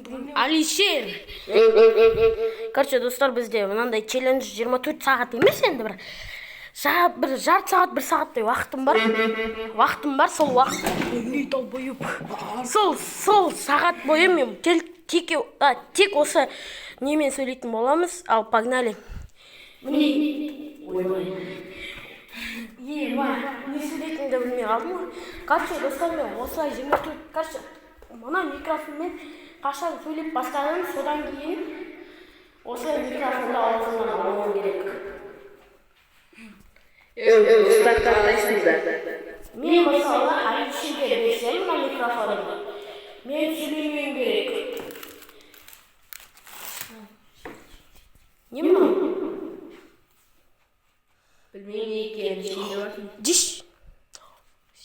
Бүгін Алишер. Короче, достар, бізде мынандай челлендж 24 сағат емес, енді бір бір жарты сағат, бір сағаттай уақытым бар. Уақытым бар, сол уақыт не долбоеб. Сол сағат бойы мен тек осы немен сөйлейтін боламыз. Ал, погнали. Міне, ойбай. Ема, не сөйлейтінімді білмей қалдым ғой. Короче, достар, мен осылай 24, короче, мына микрофонмен қашан сөйлеп бастадым, содан кейін осылай микрофонды аузымнан алмауым керек. Достар, қандайсыңдар? Мен, мысалы, Алишерге берсем мына микрофонды, мен сөйлемеуім керек. Не мынау? Білмеймін, не екенін, ішінде бар. Жеш.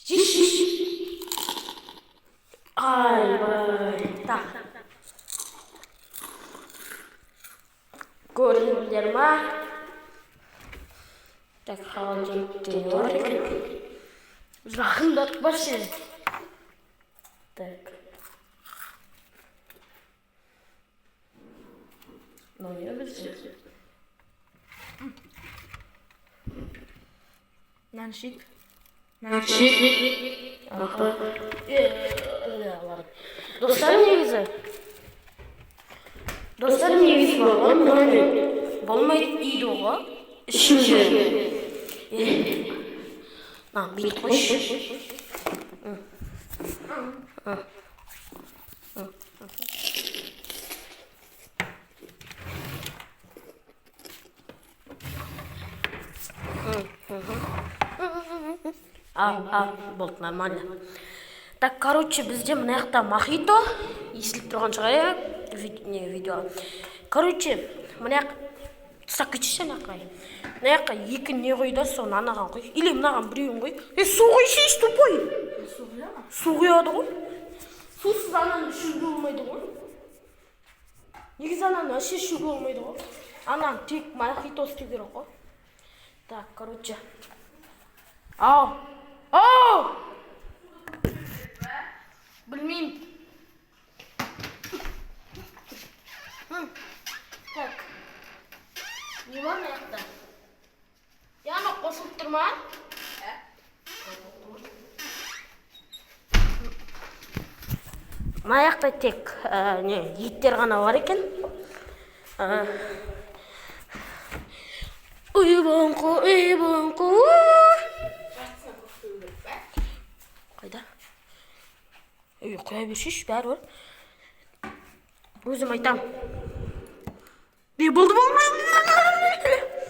Жеш. Айбай. Так. Көрдіңдер ма? Так, холодильникте не бар екен? Жақындатпашы. Так. Мынау не бізде? Мынаны ішейік. Мынаны ішейік. Аха. Ладно. Достар, негізі. Достар, негізі бар ғой, мынамен болмайды дейді ғой. Ішінде. На, бүйтіп қойшы. А, болды, нормально. Так, короче, бізде мына жақта мохито естіліп тұрған шығар, иә, не, видео. Короче, мына жақ ұстап кетші ана жаққа. Мына жаққа екі не құй да, соны анаған құй. Или мынаған біреуін құй. Е, су құйсайшы, тупой. Су құя ма? Су құяды ғой. Сусыз ананы ішуге болмайды ғой. Негізі ананы вообще ішуге болмайды ғой. Ананы тек мохито істеу керек қой. Так, короче. Ау! Ау! Білмеймін. Так. Не бар мына жақта? Я, анау қосылып тұр ма? Мына жақта тек не, еттер ғана бар екен. Уйбаңқы, уйбаңқы. Жартысынан көп құю керек па? Қайда? Ей, құя берсейші, бәрібір. Өзім айтам. Не болды, болды.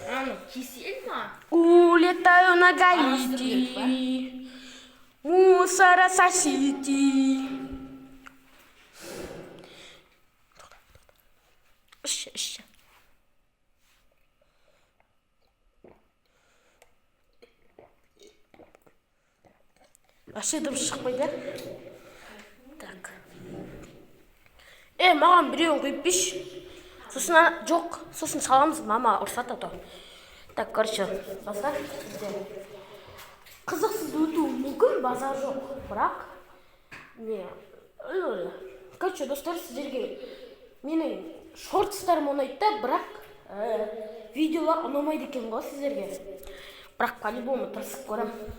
Аны кисель ма? Улетаю на Араластыру керек па? Гаити. Мусора сосите. Іш, іш. Вообще дыбыс шықпайды. Так. Е, маған біреуін құйып берші. Сосын жоқ, сосын саламыз, мама ұрсады а то. Так, короче, достар, бізде қызықсыз өтуі мүмкін, базар жоқ. Бірақ не, короче, достар, сіздерге менің шортстарым ұнайды да, бірақ видеолар ұнамайды екен ғой сіздерге. Бірақ по-любому тырысып көремін.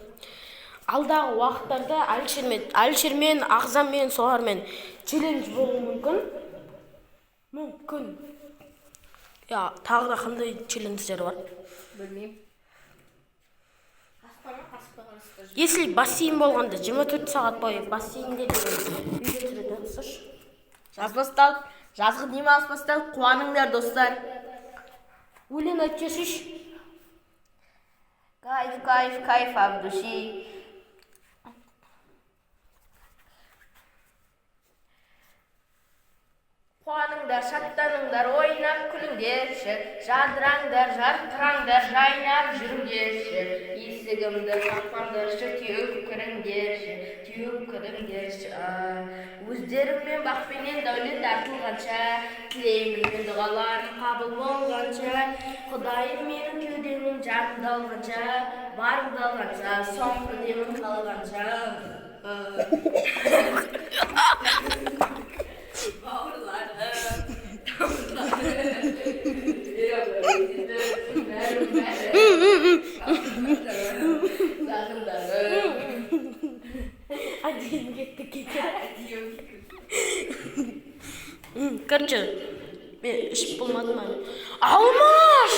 Алдағы уақыттарда Әлішермен, Ағзаммен, солармен челлендж болуы мүмкін. Мүмкін. Я, тағы да қандай челлендждер бар? Білмеймін. Аспанға қасықпен қарастырып. Если бассейн болғанда, 24 сағат бойы бассейнде деген видео түсіретін болсашы. Жаз басталды. Жазғы демалыс басталды. Қуаныңдар, достар. Өлең айтып жіберсейші. Кайф, кайф, кайф от души. Қуаныңдар, шаттаныңдар, ойнап күліңдерші, жадыраңдар, жарқыраңдар, жайнап жүріңдерші, есігімді қақпаңдаршы, теуіп кіріңдерші, теуіп кіріңдерші. Өздеріңмен бақпенен дәулет артылғанша, тілеймін мен дұғаларым қабыл болғанша, Құдайым менің кеудемнің жанымды алғанша, барымды алғанша, соңғы демім қалғанша. Бауырлар. Жақындары. Әдемі кетті кетті. Короче, мен ішіп болмадым әлі. Алмаш!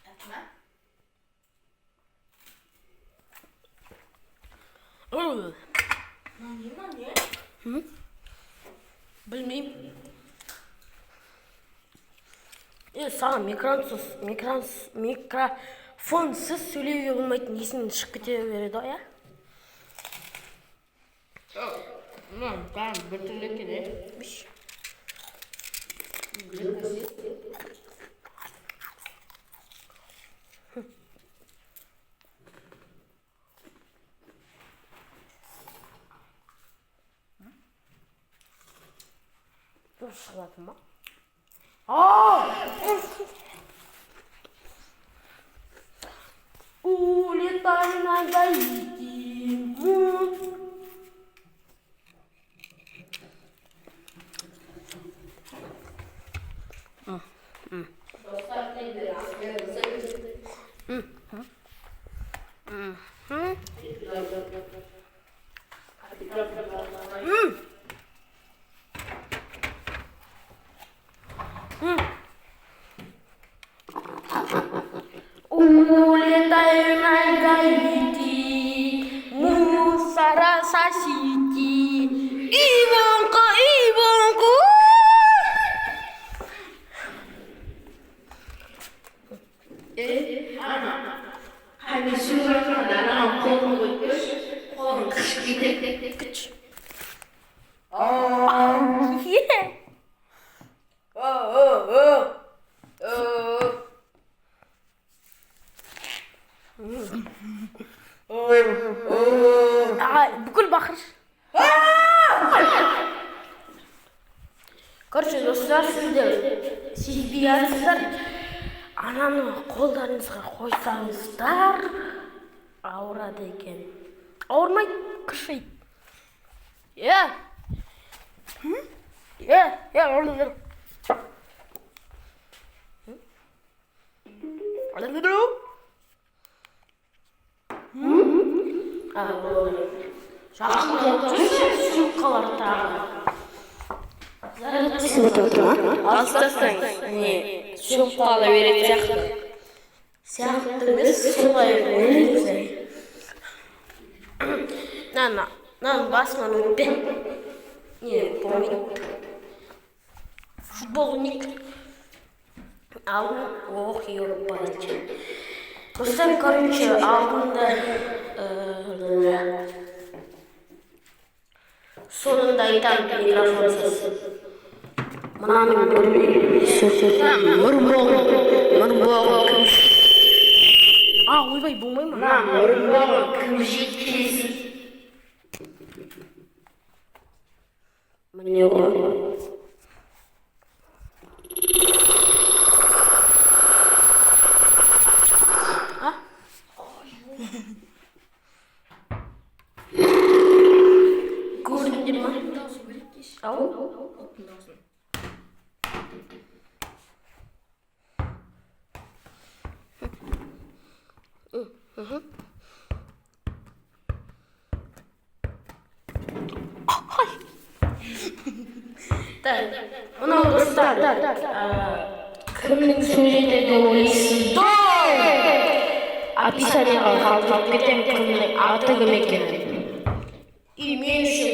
Атма. Ы, Не, не? Білмеймін. Е, саған микрофонсыз сөйлеуге болмайтын, есіңнен шығып кете береді ғой, иә? Мына дәм біртүрлі екен, е. Үш. Дұрыс шығатын ма? А! Улетай на Гаити. Достар, енді ас. Улетай на Гаити, мусора сосите. Иванка, Иванка. Е, ана. Қане су жатқанда анаған қолын қойып көрші. Қолың қышып кетеді. Күч. О, Е. о, о. О. А, бүкіл бақыр. Короче, достар, сіздер сезбей жатсыздар. Ананы қолдарыңызға қойсаңыздар, ауырады екен. Ауырмайды, қышиды. Е. Е, е, ауырды. А, жақын жүрсің, қалар тағы. Алыстасаң, не, сөніп қала беретін сияқты. Сияқты емес, солай ғой негізі. Мынаны, мынаның басынан өтпе. Не, болмайды. Футбол ойнайық. Алдын, ох, ебать. Достар, короче, алдында соңында айтамын микрофонсыз. Мынаның мұрын кім? А, ойбай, болмай ма? Мына мұрынбоғын кім жейді? Міне ғой. А? Көрдіңдер ма? Ау? Оттың дауысын. Так, мынау, достар, кімнің суреті деп ойлайсыздар? Описание ға қалдырып кетемін кімнің аты кім екенін. И мен үшін